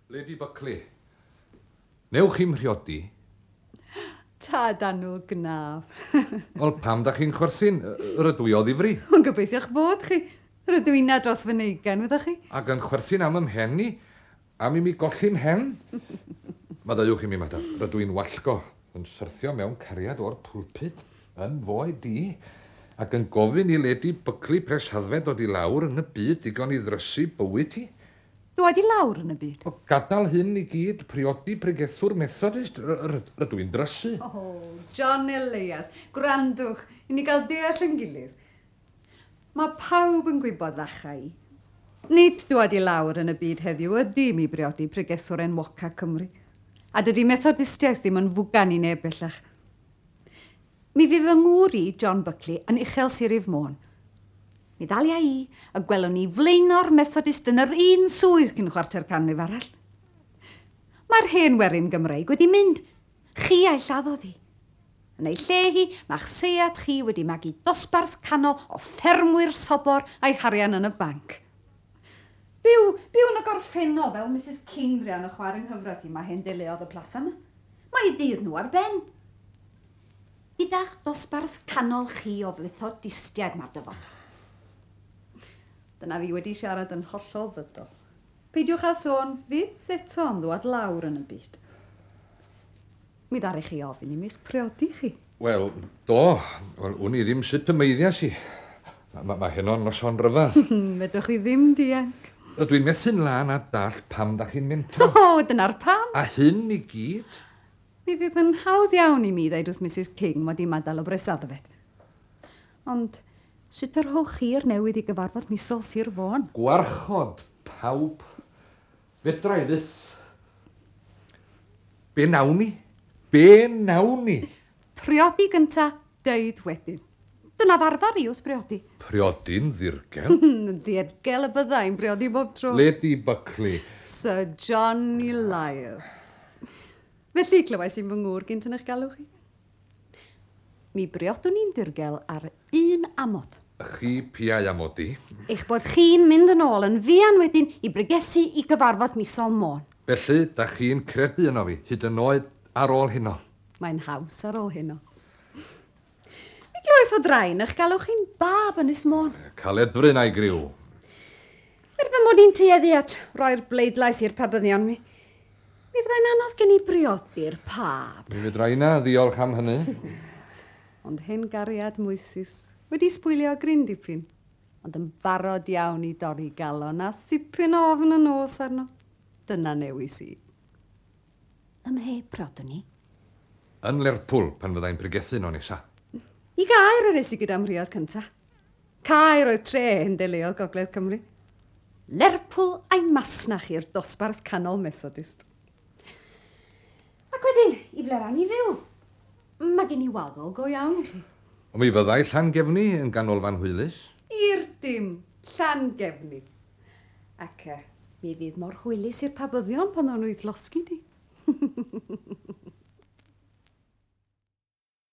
Lady Buckley, newch chi'm mhriodi? Tad annwyl gnaf. Wel, pam da chi'n chwerthin? Yr ydw i o ddifri. Ond gobeithio'ch bod chi. Yr ydw inna dros fy neugain, wyddoch chi. Ac yn chwerthin am 'y mhen i? Am i mi golli 'mhen? Maddeuwch i mi, madam, rydw i'n wallgo, yn syrthio mewn cariad o'r pulpud, yn f'oed i, ac yn gofyn i Lady Buckley Presaddfed dod i lawr yn y byd digon i ddrysu bywyd hi. Dwad i lawr yn y byd. O, gadael hyn i gyd, priodi pregethwr Methodist, rydw i'n drysu. O, John Elias, gwrandwch, i ni gael deall yn gilydd. Mae pawb yn gwybod facha i. Nid dwad i lawr yn y byd heddiw ydy mi briodi pregethwr enwoca Cymru. A dydy Methodistiaeth ddim yn fwgan i neb bellach. Mi fu fy ngŵr i, John Buckley, yn Uchel Siryf Môn. Mi ddalia i, y gwelwn ni flaenor Methodist yn yr un swydd cyn chwarter canrif arall. Mae'r hen werin Gymreig wedi mynd. Chi a'i lladdodd hi. Yn ei lle hi, mae'ch seiat chi wedi magu dosbarth canol o ffermwyr sobor a'i harian yn y banc. Byw, byw yn y gorffennol fel Misus King druan y chwaer yng nghyfraith hi mae hen deuluodd y plaza 'ma. Mae eu dydd nhw ar ben. Gyda'ch dosbarth canol chi o Fethodistiaid mae'r dyfodol. Dyna fi wedi siarad yn hollol fydol. Peidiwch â sôn fyth eto am ddwad lawr yn y byd. Mi ddaru chi ofyn i mi'ch priodi chi. Wel, do. Wel, wn i ddim sut y meiddias i. Mae ma heno'n noson ryfedd. Fedrwch chi ddim dianc. Rydw i'n methu'n lân a dallt pam da chi'n mentro. O, dyna'r pam. A hyn i gyd? Mi fydd yn hawdd iawn i mi ddeud wrth Misus King mod i'n madael o Bresaddfed. Ond sut y rhowch chi'r newydd i gyfarfod misol Sir Fôn? Gwarchod pawb. Fedra i fyth. Be nawn ni? Be nawn ni? Priodi gynta, deud wedyn. Dyna f'arfer i wrth briodi. Priodi'n ddirgel? Yn ddirgel y bydda i'n briodi bob tro. Lady Buckley. Sir John Elias. Felly, clywais i'n fy ngŵr gynt yn eich galw chi. Mi briodwn i'n ddirgel ar un amod. Chi piau amodi. Eich bod chi'n mynd yn ôl yn fuan wedyn i bregethu i gyfarfod misol Môn. Felly, da chi'n credu yno fi, hyd yn oed ar ôl heno? Mae'n haws ar ôl heno. Mi glywais fod rai yn eich galw chi'n bab Ynys Môn. Caledfryn a'i griw. Er fy mod i'n tueddu at roi'r bleidlais i'r Pabyddion, mi, mi fyddai'n anodd gen i briodi'r Pab. Mi fedra inna ddiolch am hynny. Ond hen gariad moethus, wedi sbwylio gryn dipyn, ond yn barod iawn i dorri galon a thipyn o ofn y nos arno. Dyna newis i. Ym mhe priodwn ni? Yn Lerpwl, pan fyddai'n pregethu yno nesa. I Gaer yr es i gyda 'mhriod cynta. Caer oedd tre hen deuluodd Gogledd Cymru. Lerpwl a'i masnach i'r dosbarth canol Methodist. Ac wedyn, i ble'r awn i fyw? Mae gen i waddol go iawn i chi. Ond mi fyddai Llangefni yn ganolfan hwylus. I'r dim, Llangefni. Ac mi fydd mor hwylus i'r Pabyddion pan ddown nhw i'th losgi di.